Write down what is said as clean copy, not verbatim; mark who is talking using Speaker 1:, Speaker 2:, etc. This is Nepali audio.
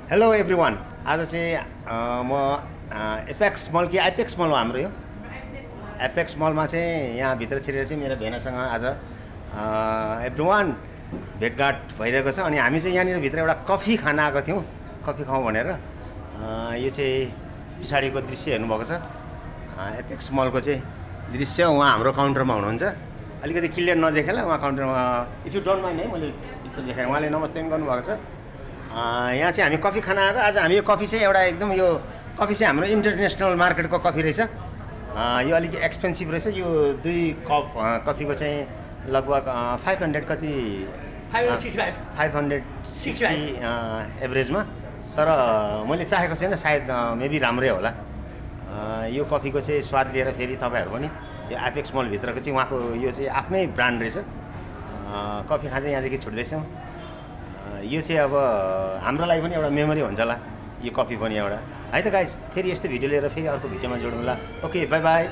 Speaker 1: Hello everyone. आज चाहिँ म एपेक्स मल कि आइपेक्स मल हो हाम्रो यो एपेक्स मलमा चाहिँ यहाँभित्र छिरेर चाहिँ मेरो भेनासँग आज एभ्रिवान भेटघाट भइरहेको छ। अनि हामी चाहिँ यहाँनिर भित्र एउटा कफी खान आएको थियौँ, कफी खाउँ भनेर। यो चाहिँ पछाडिको दृश्य हेर्नुभएको छ एपेक्स मलको चाहिँ दृश्य। उहाँ हाम्रो काउन्टरमा हुनुहुन्छ, अलिकति क्लियर नदेखेला उहाँ काउन्टरमा। इफ यु डोन्ट माइन्ड है, मैले पिक्चर देखाएँ, उहाँले नमस्ते पनि गर्नुभएको छ। यहाँ चाहिँ हामी कफी खान आएको। आज हामी यो कफी चाहिँ एउटा एकदम यो कफी चाहिँ हाम्रो इन्टरनेसनल मार्केटको कफी रहेछ। यो अलिक एक्सपेन्सिभ रहेछ। यो 2 कप कफीको चाहिँ लगभग 500 कति 560 एभरेजमा। तर मैले चाहेको छैन, सायद मेबी राम्रै होला। यो कफीको चाहिँ स्वाद लिएर फेरि तपाईँहरू पनि यो एपेक्स मलभित्रको चाहिँ उहाँको यो चाहिँ आफ्नै ब्रान्ड रहेछ। कफी खाँदै यहाँदेखि छुट्दैछौँ। यो चाहिँ अब हाम्रो लागि पनि एउटा मेमोरी हुन्छ होला, यो कफी पनि एउटा है त गाइस। फेरि यस्तो भिडियो लिएर फेरि अर्को भिडियोमा जोडौँला। Okay, by by.